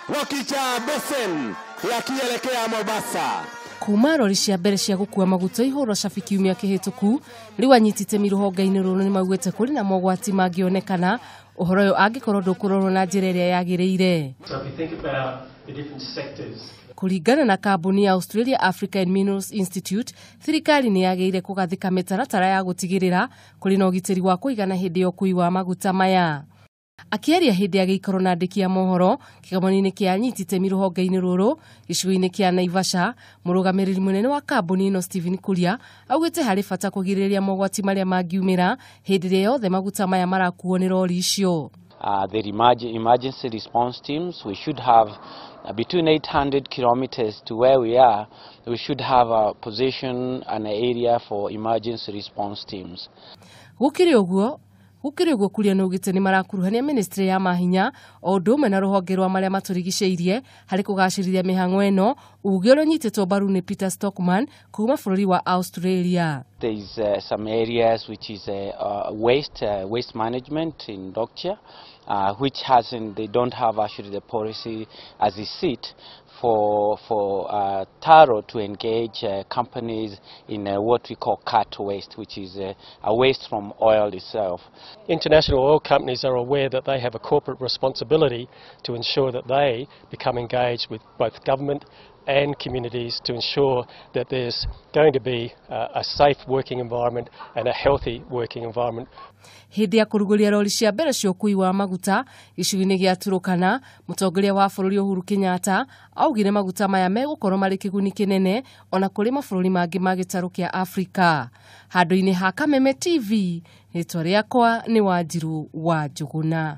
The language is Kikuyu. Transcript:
Lokicha Basin yakielekea Mombasa. Kuma rori cia mbere cia gũkua maguta ihũrwo cabi kiumia kĩhĩtũku, rĩu anyiti itemi rũhonge-inĩ rũrũ nĩ maugĩte kũrĩ na mogwati mangĩonekana ũhoro ũyũ angĩkorwo ndũkũrorwo na njĩra ĩrĩa yagĩrĩire. So if you think about the different sectors. Kũringana na kambuni ya Australia African Minerals Institute, thirikari nĩ yagĩrĩire kũgathĩka mĩtaratara ya gũtigĩrĩra kũrĩ na ũgitĩri wa kũigana hĩndĩ ya ũkui wa maguta maya. Akĩaria hĩndĩ ya gĩikaro na andĩki a mohoro kĩgomano-inĩ kĩa anyiti itemi rũhonge-inĩ rũrũ gĩcigo-inĩ kĩa Naivasha, mũrũgamĩrĩri mũnene wa kambuni ĩno Stephen Kuria augĩte harĩ bata kũgirĩrĩria mogwati marĩa mangiumĩra hĩndĩ ĩrĩa yothe maguta maya marakuo nĩ rori icio. The emergency response teams, we should have between 800 kilometers to where we are, we should have a position and an area for emergency response teams. Gũkĩrĩ ũguo Kuria nĩaugĩte nĩ marakuruhania ministry ya mahinya o ũndũ ũmwe na rũhonge rwa marĩa matũrigicĩirie harĩ kũgacĩrithia mĩhang'o ĩno, uge ũrĩa ũnyitĩtwo mbaru nĩ Peter Stockman kuma bũrũri wa Australia. There is some areas which is waste management in Dokcha, which hasn't, they don't have actually the policy as it sit for Tullow to engage companies in what we call cat waste, which is a waste from oil itself. International oil companies are aware that they have a corporate responsibility to ensure that they become engaged with both government and communities to ensure that there's going to be a safe working environment and a healthy working environment. Hĩndĩ ya kũrugũria rori cia mbere cia ũkui wa maguta gĩcigo-inĩ gĩa Turukana, mũtongoria wa bũrũri Uhuru Kenyatta augire maguta maya megũkorwo marĩ kĩguni kĩnene ona kũrĩ mabũrũri mangĩ ma gĩtarũ kĩa Afrika. Handũ-inĩ ha Kameme TV, rĩtwa rĩakwa nĩ Wanjiru wa Njũgũna.